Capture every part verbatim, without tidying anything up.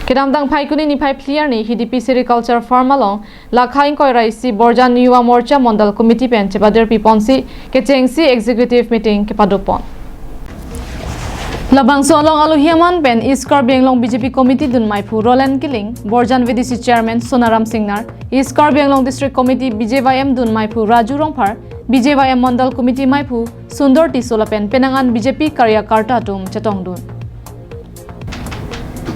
Kedamtang Phaikuni niphai phli arni Hidipi Sericulture Farm along lakha ingkoi ra isi Borjan Yuva Morcha Mondal Committee pen chepadir piponsi kechengsi executive meeting kepadopon. Labangso along alohi aman pen East Karbi Anglong B J P Committee dunmaiphu Roland Killing, Borjan V D C Chairman Sonaram Singnar, East Karbi Anglong District Committee B J Y M dunmaiphu Raju Rongphar, B J Y M Mondal Committee maiphu Sundor Tisso lapen penang an B J P karyakarta atum chetongdun.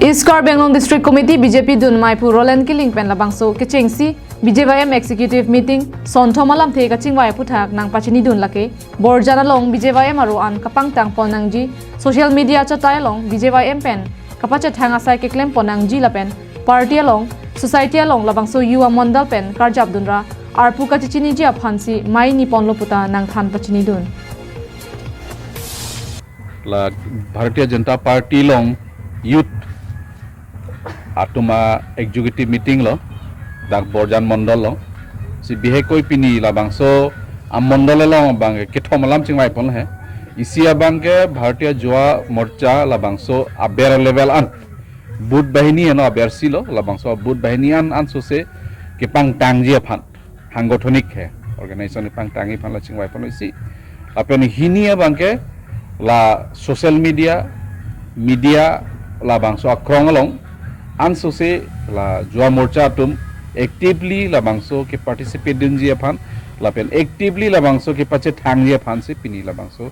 East Karbi Anglong District Committee B J P dunmaiphu Roland Killing pen labangso kechengsi B J Y M executive meeting sonthom alamthe kachingvai aphuthak nangpachinidun lake Borjan along B J Y M aro an kapangtang pon nangji, social media achatai along B J Y M pen kapachethang asai keklem pon nangji lapen party along, society along labangso Yuva Mondal pen karjapdunra arpu kachechiniji aphansi mei niponlo puta nangthan pachinidun. La Bharatiya Janata Party along youth atum a executive meeting lo dak Borjan Mondal lo. Si bihekoi pini labangso amondal along abang kethom alam chingvai pon he. Isi abang ke Bharatiya Yuva Morcha labangso aber level an booth bahini ano aber si lo, labangso booth bahini an ansose kepangtangji aphan, hanggotonik he organization pangtangji aphan la chingvai pon isi. Lapen hini abang ke la social media, media labangso akrong along ansose la Yuva Morcha atum actively labangso keparticipate dunji aphan lapen actively labangso kepachethangji aphansi pini labangso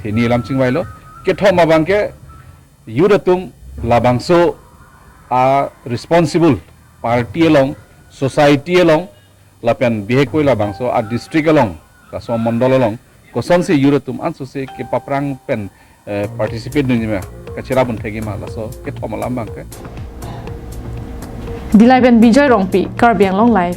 theni alam chingvailo. Kethom abang ke youth atum labangso a responsible party along, society along, lapen bihekoi labangso a district along, laso mondal along kosonsi youth atum ansose kepaphrang pen eh, participate dunji ma, kachirap un thekji ma, laso kethom alam abang ke. Dillai pen Bijoy Rongpi, Karbi Anglong Live.